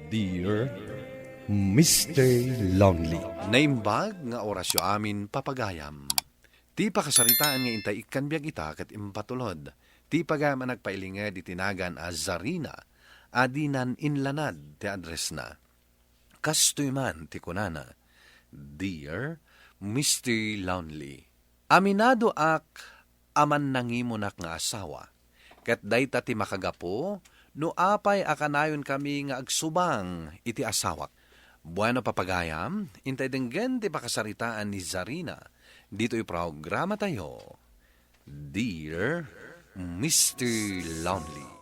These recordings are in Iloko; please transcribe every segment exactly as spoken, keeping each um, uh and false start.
Dear Mister Lonely. Naimbag nga orasyo amin, papagayam. Ti pakasaritaan nga intay ikkan biag ita ket impatulod ti pagayam a nagpailinged iti nagan a Zarina a dinan inlanad ti addressna. Kastoy man ti kunana, "Dear Mister Lonely, aminadoak a mannangimunak nga asawa, ket dayta ti makagapu no apay a kanayonkami nga agsubang iti asawak." Bueno, papagayam, intay denggen ti pakasaritaan ni Zarina ditoy programatayo, Dear Mister Lonely.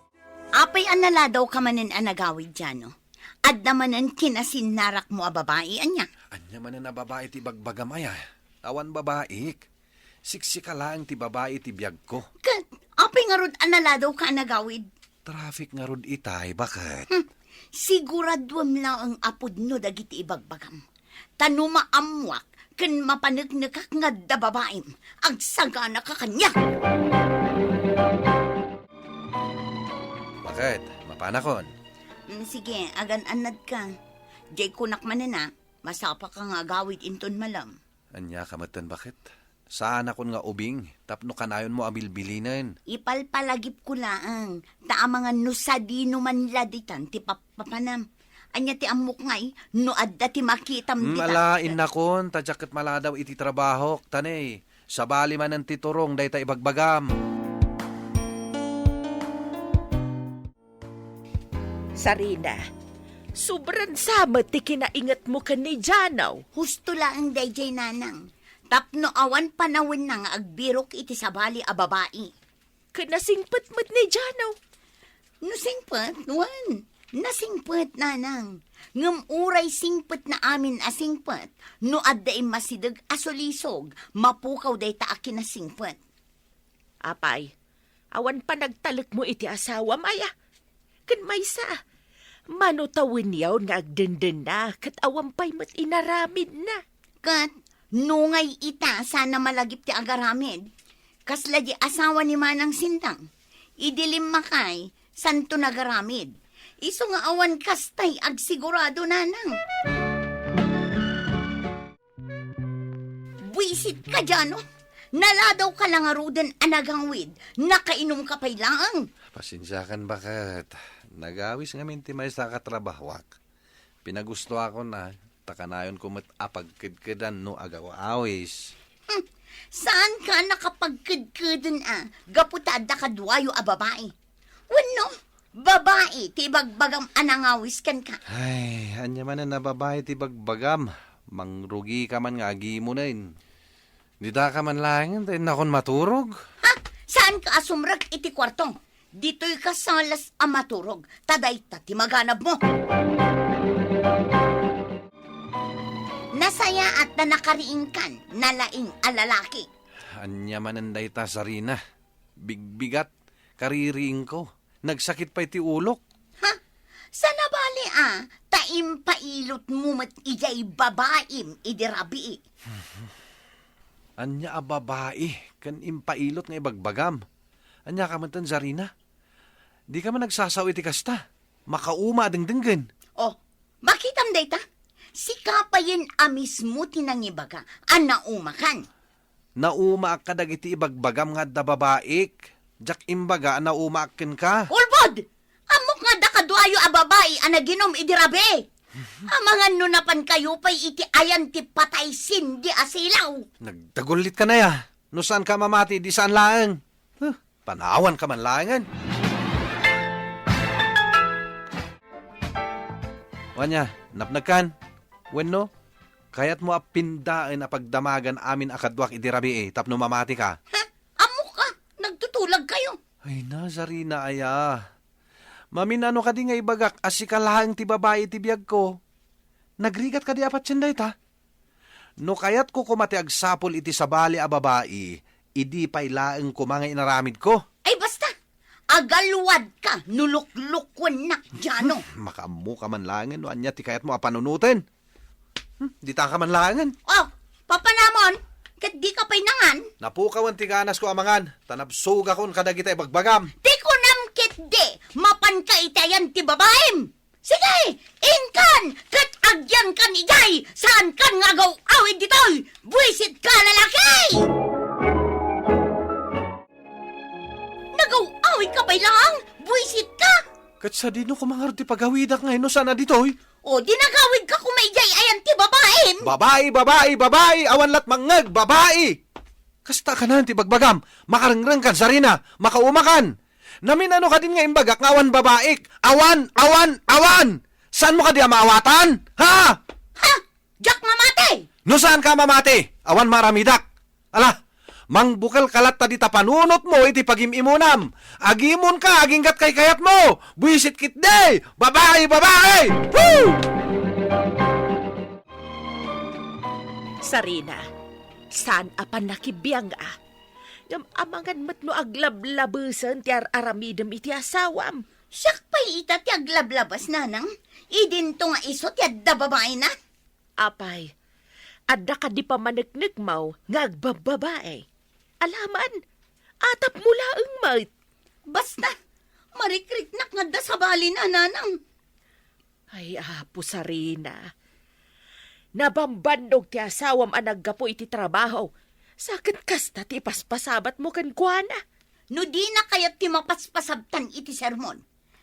Apay a naladawka manen a nagawid, Jano? Adda manen kinasinnarakmo a babai, ania? Ania manen a babai ti ibagbagam, aya? Awan babaik. Siksika laeng ti babai ti biagko. Ket apay ngarud a naladawka a nagawid? Traffic ngarud itay, baket. Hmm. Siguraduem laeng a pudno dagiti ibagbagam. Ta no maammoak ken mapaneknekak nga adda babaim, agsaganaka kaniak. Baket, mapanakon? Mm, sige, agan-annadka. Jay kunak manen a, masapaka nga agawid inton malem. Ania ka metten, baket? Saanakon nga ubing tapno kanayonmo a bilbilinen. Ipalpalagipko laeng, ta amangan no sadino man la ditan ti pappapanam. Ania ti ammok ngay, no adda ti makitam Mm, dita? Ala, innakon, ta diak ket maladaw iti trabahok, ta ne, sabali manen ti turong dayta ibagbagam. Sarina, sobran sa met ti kinaingetmo ken ni Jano. Husto laeng daydiay, nanang. Tapno awan panawenna nga agbirok iti sabali a babai. Ken nasingpet met ni Jano. No singpet, wen. Nasingpet, nanang. Ngem uray singpet na amin a singpet, no adda immasideg a sulisog, mapukaw dayta a kinasingpet. Apay, awan panagtalekmo iti asawam, aya? Ken maysa, mano ta wenyaw nga agdendenna ket awan pay met inaramidna? Ket nungay ita sana malagip ti agaramid, kasla di asawa ni Manang Sintang. Idi limmakay, santo nagaramid. Isu nga awan kastay agsigurado, nanang. Buisit ka, Jano. Naladaw ka la ngaruden a nagawid. Nakainom ka pay laeng. Pasensiakan, baket. Nagawis ngamin ti maysa a katrabahoak. Pinagustoakon a, ta kanayonko met a pagkedkedan no agaw-awis. Hmm. Saan ka nakapagkedkeden a, gapu ta adda kaduayo a babai? Wenno, babai ti ibagbagam a nangawis kenka? Ay, ania manen a babai ti ibagbagam? Mangrugika man nga agimonen. Dita ka man laengen ta innakon maturog. Ha? Saan ka a sumrek iti kuarto? Ditoy ka salas a maturog, ta dayta ti maganabmo. Nasayaat ta nakariingkan, nalaing a lalaki. Ania manen dayta, Sarina? Bigbigat, kaririingko. Nagsakit pay ti ulok. Ha? Sana bali a, ta impailotmo met idiay babaim idi rabii. Ania a babai ken impailot nga ibagbagam? Ania ka metten, Zarina? Dika man nagsasao iti kasta. Makauma a dengdenggen. Oh, makitam dayta? Sika payen a mismo ti nangibaga a naumakan. Naumaak kadagiti ibagbagam nga adda babaik. Diak imbaga a naumaak kenka. Ulbod! Ammok nga adda kaduayo a babai a naginom idi rabii. Amangan no napankayo pay iti ayan ti patay sindi a silaw. Nagdagullit ka na ya. No saan ka mamati, di saan laeng. Huh, panawan ka man laengen. Wania, napnagkan? Wenno, kayatmo a pindaen a pagdamagan amin a kaduak idi rabii tapno mamati ka? Ha? Ammok ka? Nagtutulag kayo? Ay na, Zarina aya. Maminano kadi nga ibagak a sika laeng ti babai iti biagko? Nagrigat kadi a patien dayta? No kayatko koma ti agsapul iti sabali a babai, idi pay laeng koma nga inaramidko. Ay, basta! Agalwad ka no luklukwennak, Jano. Makaammo ka man laengen no ania ti kayatmo a panunoten. Hmm, dita ka man laengen. Oh, papanamon, ket di ka pay nangan? Napukawen ti ganasko a mangan, ta nabsogakon kadagita ibagbagam. Ti kunam ketdi, mapanka iti ayan ti babaim. Sige, Inkan! Ket agyankan idiay! Saankan nga agaw-awid ditoy! Buisitka, lalaki! Nagaw-awidka pay laeng! Buisitka! Ket sadino koma ngarud ti pagawidak nga no saan a ditoy? O, di nagawidka koma idiay ayan ti babaim! Babai, babai, babai! Awan lat mangngeg, babai! Kasta kanan ti bagbagam, makarengrengkan, Sarina, makaumakan. Naminano kadin nga imbagak nga awan babaik? Awan, awan, awan! Saanmo kadi a maawatan? Ha? Ha? Diak mamati! No saanka mamati, awan maramidak. Ala, mangbukelka latta dita panunotmo iti pagim-imonam. Agimonka agingga't kaykayatmo. Buisit ketdi! Babai, babai! Woo! Sarina, saan a pannakibiang a? Ngem amangan met no aglablabesen ti ar-aramidem iti asawam. Siak pay ita ti aglablabes, nanang, idinto nga isu ti adda babaina. Apay, adda kadi pamaneknekmaw nga agbabbabae? Alaman, atapmo laeng met. Basta, marikriknak nga adda sabali, nanang. Ay, Apo Sarina, nabambannog ti asawam a naggapu iti trabaho, sa ket kasta ti ipaspasabatmo kenkuana. No dina kayat ti mapaspasabtan iti sermon,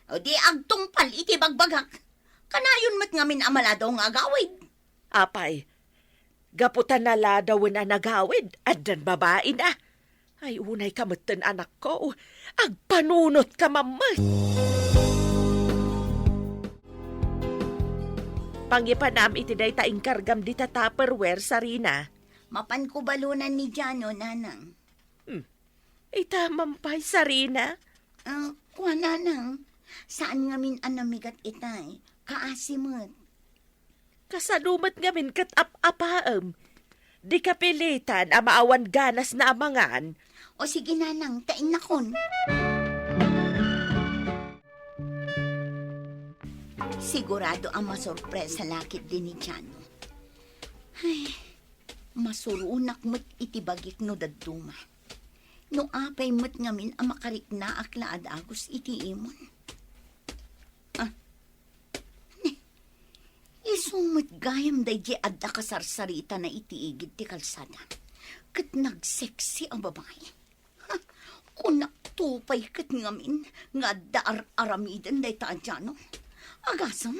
o di agtungpal iti bagbagak, kanayon met ngamin a maladaw nga agawid. Apay, gapu ta naladawen a nagawid, addan babaina. Ay, unayka metten, anakko. Agpanunotka met. Pangipanam iti dayta inkargam dita Tupperware, Sarina. Mapanko balonan ni Jano, nanang. Hmm. Ita man pay, Sarina? Ah, kua, nanang. Saan ngamin a namigat itay. Kaasi met. Kasano met ngamin ket ap-apaem? Dika pilitan a maawan ganasna a mangan. O sige, nanang, ta innakon. Sigurado a masorpresa la ketdi ni Jano. Ay, masuronak met iti bagik no dadduma. No apay met ngamin a makariknaak la a dagus iti imon. Ah, ne, isu met gayam daydiay adda kasarsaritana iti igid ti kalsada. Ket nagseksi a babai. Ha, kunakto pay ket ngamin nga adda ar-aramiden dayta a Jano. Agasem,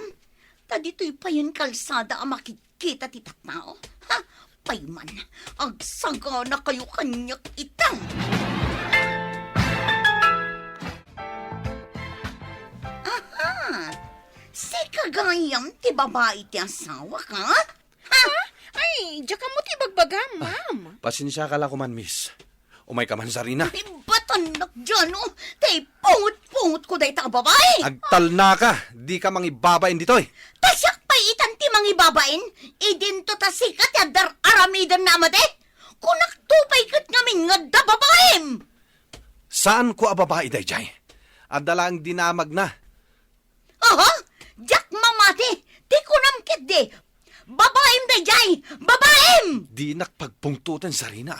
ta ditoy payen kalsada a makit- kita ti tattao. Ha? Payman, agsaganakayo kaniak ita. Aha! Sika gayam ti babai ti asawak, ha? Ha? Ay, diak ammo ti ibagbagam, ma'am. Pasensiaka la koman, miss. Umayka man, Sarina. Ibatannak, Jano, ta ipungot-pungotko dayta a babai. Agtalnaka, dika mangibabain ditoy. Ta siak pay itan ti mangibabain, idinto ta sika ti adda ar-aramidenna a madi. Kunakto pay ket ngamin nga adda babaim. Saanko a babai daydiay. Adda laeng dinamagna. Aha! Diak mamati! Ti kunam ketdi, babaim daydiay! Babaim! Dinak pagpungtoten, Sarina.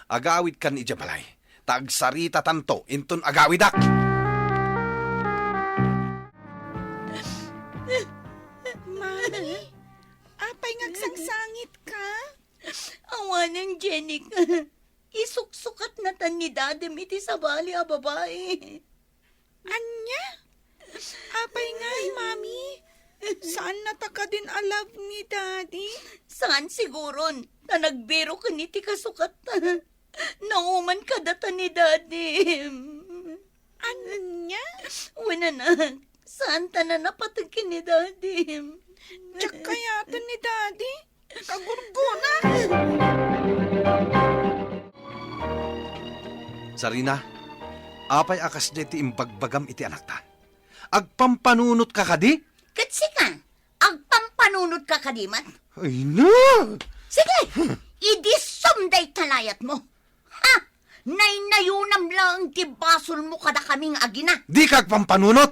Agawidkan idiay balay, ta agsaritatanto inton agawidak. Mami, apay nga agsangsangitka? Awanen, Jenica. Isuksukatnatan ni Dadem iti sabali a babai. Ania? Apay ngay, Mami? Saannata kadin a love ni Daddy? Saan siguron, ta nagbiro ken iti kasukatta. Nauman kadata ni Daddy. Ania? Wen, anak, saanta a napateg ken ni Daddy. Diak kayaten ni Daddy. Kagurgona! Sarina, apay a kasdiay ti imbagbagam iti anakta? Agpampanunotka kadi? Ket sika, agpampanunotka kadi met? Ay na! Sige, idisom dayta layatmo. Ha? Naynayonam laeng ti basolmo kadakami nga agina. Dika agpampanunot!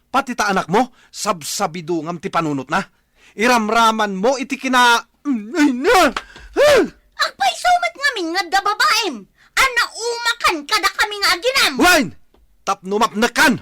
Pati ta anakmo, sabsabidongam ti panunotna. Iramramanmo iti kina-, ay na! Agpayso met ngamin nga adda babaim a naumakan kadakami nga aginam. Wen! Tapno mapnekkan!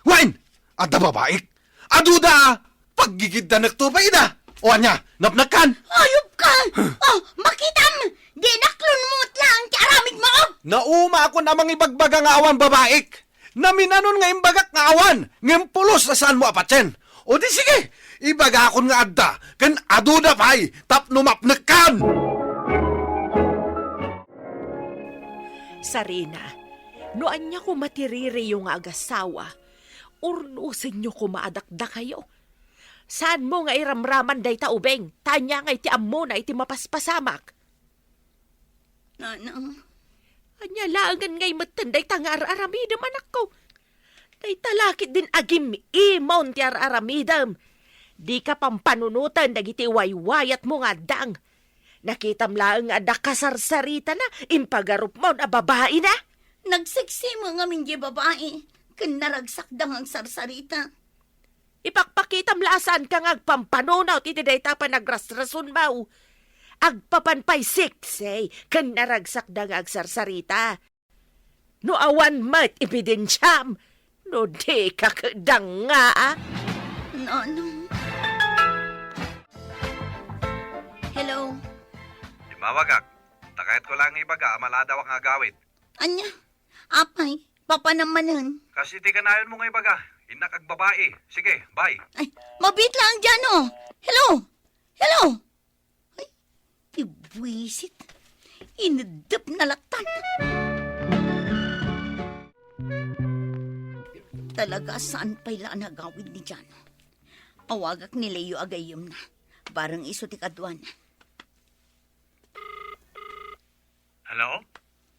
Wen! Adda babaik! Aduda! Paggigiddanekto pay ida. O ania, napnekkan? Ayupka! O, makitam! Dinak lunmot laeng ti aramidmo! Naumakon a mangibagbaga nga awan babaik. Naminanon nga imbagak nga awan, ngem pulos a saanmo a patien. O di sige, ibagakon nga adda, ken aduda pay tapno mapnekkan. Sarina, no ania koma ti ririyo nga agasawa, urnosenyo koma a dakdakayo. Saanmo nga iramraman dayta ubing, ta ania nga iti ammona iti mapaspasamak? Nanang. Ania laengen ngay metten dayta nga ar-aramidem, anakko? Dayta la ketdin agim-imon ti ar-aramidem. Dika pampanunoten dagiti waywayatmo nga addang. Nakitam laeng nga adda kasarsaritana, impagarupmon a babaina. Nagseksimo ngamin diay babai, ken naragsakda nga agsarsarita. Ipakpakitam la a saanka nga agpampanunot iti dayta panagrasrasonmo. Agpapan pay seksi ken naragsakda nga agsarsarita. No awan met ebidensiam, no dika ket danga, a? Nanang. Hello? Immawagak. Ta kayatko laeng nga ibaga a maladawak nga agawid. Ania? Apay, papanam manen? Kas iti kanayonmo nga ibaga, innak agbabai. Sige, bye. Ay, mabiit laeng, Jano. Hello? Hello? Ay, ti buisit. Ineddep na lattan. Talaga, saan pay la a nagawid ni Jano? Awagak ni Leo a gayyemna. Bareng isu ti kaduana. Hello?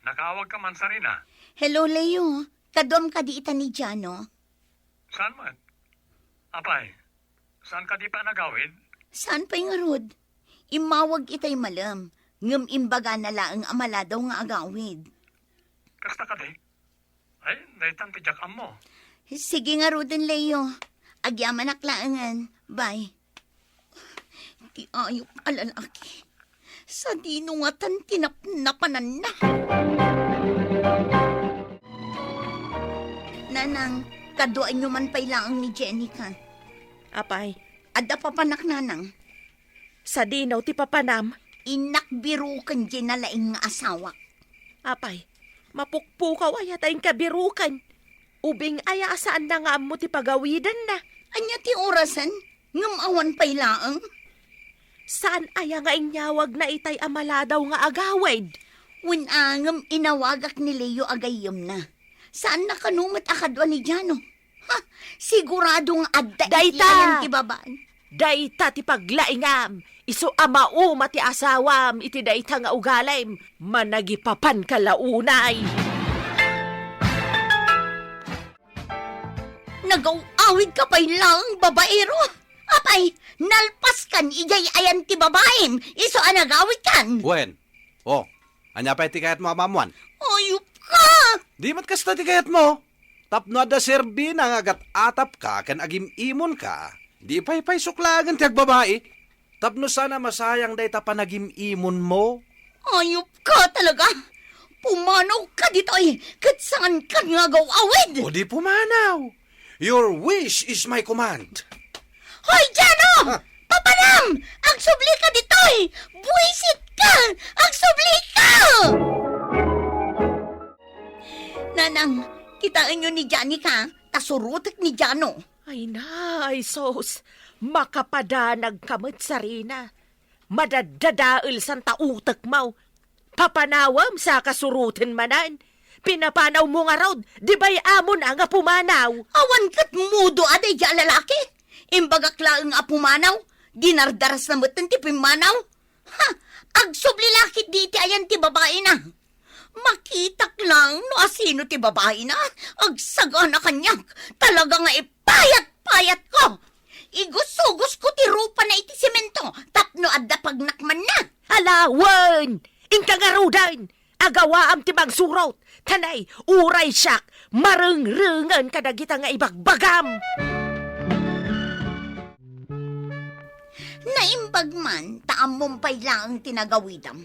Nakaawag ka man, Sarina? Hello, Leo. Kaduam kadi ita ni Jano? Saan man? Apay, saan kadi pay a nagawid? Saan pay ngarud? Immawag itay malem, ngem imbagana laeng a maladaw nga agawid. Kasta kadi? Ay, daytan ti diak ammo. Sige ngaruden, Leo. Agyamanak laengen. Bye. Ti ayup a lalaki. Sadino ngatan ti napnapananna? Nanang, kaduaenyo man pay laeng ni Jenica. Apay, adda papanak, Nanang. Sadino ti papanam? Innak biruken diay nalaing nga asawak. Apay, mapukpukaw aya ta inka biruken? Ubing aya a saanna nga ammo ti pagawidanna? Ania ti orasen? Ngem awan pay laeng? Saan aya nga inyawagna itay a maladaw nga agawid? Wen a, ngem inawagak ni Leo a gayyemna. Saanna kano met a kadua ni Jano? Ha, sigurado nga adda iti Dayta! Ayan ti babaen. Dayta ti paglaingam, isu a mauma ti asawam iti dayta nga ugalim, managipapanka la unay. Nagaw-awidka pay laeng, babaero. Apay, nalpaskan idiay ayan ti babaem, isu a nagawidkan. Wen, O, ania pay ti kayatmo a maammuan? Ayupka! Di met kasta ti kayatmo. Tapno adda serbina nga agat-atapka ken agim-imonka, di ipaypaysok laengen ti agbabai. Tapno saan a masayang dayta panagim-imonmo. Ayupka talaga! Pumanawka ditoy, ket saankan nga agaw-awid! O di pumanaw! Your wish is my command. Hoy, Jano! Ah. Papanam! Agsublika ditoy! Buisitka! Agsublika! Nanang, kitaenyo ni Janica, ta surotek ni Jano. Ay na, ay sus! Makapadanagka met, Sarina. Madaddadael santa utekmo. Papanawem sa kasuroten manen. Pinapanawmo ngarud, di bay amon a nga pumanaw? Awan ket mudo a daydiay a lalaki. Imbagak laeng a pumanaw, dinardarasna metten ti pimmanaw. Ha! Agsubli la ketdi iti ayan ti babaina. Makitak laeng no asino ti babaina. Agsagana kaniak. Talaga nga ipayat-payatko. Igusugosko ti rupana iti semento tapno adda pagnakmanna. Ala wen! Inka ngaruden! Agawaam ti mangsurot! Ta nay, uray siak, marengrengen kadagita nga ibagbagam! Naimbag man ta ammom pay laeng ti nagawidam.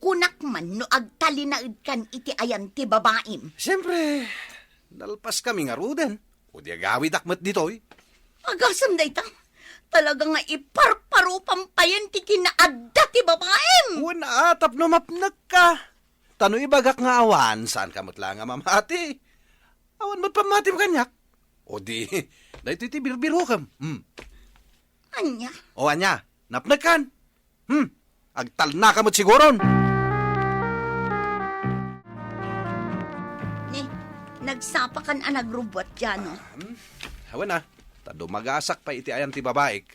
Kunak man no agtalinaedkan iti ayan ti babaim. Siempre, nalpaskami ngaruden. O di agawidak met ditoy. Agasem dayta. Talaga nga iparparupan payen ti kinaadda ti babaem. Wen a, tapno mapnekka. Ta no ibagak nga awan, saanka met la nga mamati. Awan met pammatim kaniak. O di, daytoy ti birbirokem. Hmm. Ania? O ania, napnekkan? Hmm, agtalnaka met siguron. Ni, nagsapakan a nagrubbuat, Jano. Hmm, awan a, ta dumagasak pay iti ayan ti babaek.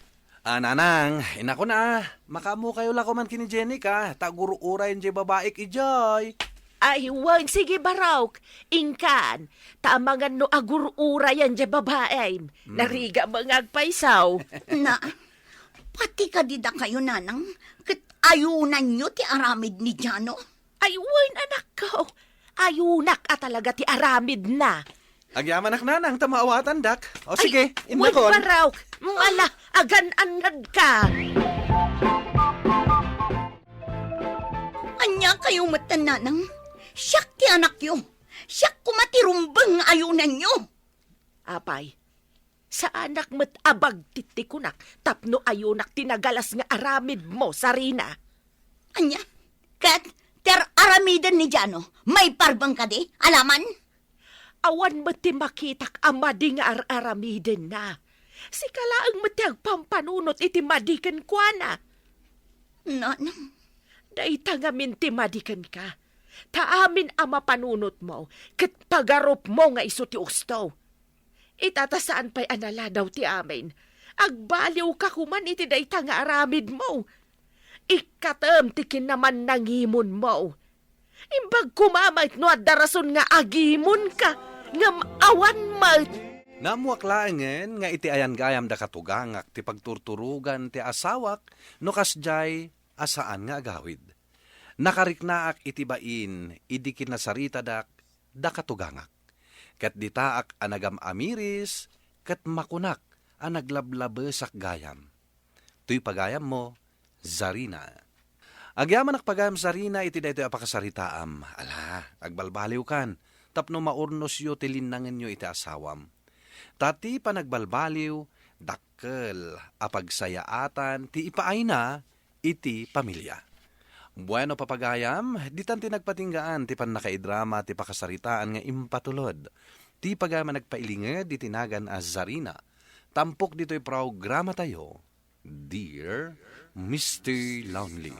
A, nanang, inakon a, makaammokayo la koman ken ni Jenica, ta agur-urayen diay babaek idiay. Ay, wen, sige, Barok. Inkan, ta amangan no agur-urayen diay babaem. Hmm. Narigat met nga agpayso. Na, pati kadi dakayo, nanang, ket ayunanyo ti aramid ni Jano? Ay, wen, anakko. Ayunak a talaga ti aramidna. Agyamanak, nanang, ta maawatandak. O, ay, sige, wen, innakon. Barok. Ala, agan-annadka. Ania kayo met, nanang? Siak ti anakyo. Siak koma ti rumbeng nga ayunanyo. Apay, saanak met a bagtit ti kunak tapno ayunak ti nagalas nga aramidmo, Zarina. Ania? Ket ti ar-aramiden ni Jano, maiparbeng kadi? Alaman? Awan met ti makitak a madi nga ar-aramidenna. Sika laeng met ti agpampanunot iti madi kenkuana. Nanang. Dayta ngamin ti madi kenka. Ta amin a mapanunotmo ket pagarupmo nga isu ti usto. Ita ta saan pay a naladaw ti amin, agbaliwka koman iti dayta nga aramidmo. Ikkatem ti kinamannangimonmo. Imbag koma met no adda rason nga agimonka, ngem awan met. Naammoak laengen nga iti ayan gayam da katugangak ti pagturturogan ti asawak no kasdiay a saan nga agawid. Nakariknaak iti bain idi kinasaritadak da katugangak. Ket ditaak a nagam-amiris ket makunak a naglablabesak gayam. Toy pagayammo, Zarina. Agyamanak pagayam, Zarina, iti daytoy a pakasaritaam. Ala, agbalbaliwkan, tapno maurnosyo ti linnangenyo iti asawam. Ta ti panagbalbaliw, dakkel a pagsayaatan ti ipaayna iti pamilia. Bueno, papagayam, ditan ti nagpatinggaan ti pannakaidrama ti pakasaritaan nga impatulod. Ti pagayam a nagpailinged iti nagan a Zarina. Tampok ditoy programatayo, Dear Mister Lonely.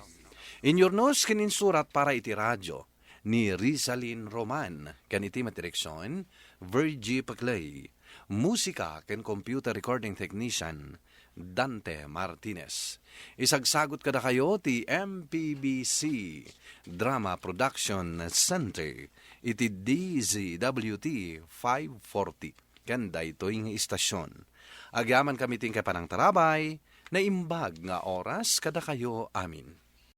Inyurnos ken insurat para iti radio ni Rizalin Roman, ken iti madireksion, Virgie Paclay. Musika ken computer recording technician, Dante Martinez. Isagsagot kadakayo ti M P B C Drama Production Center iti D Z W T five forty. Ken daytoy nga istasyon. Agyamankami ti panangtarabay, naimbag nga oras kadakayo amin.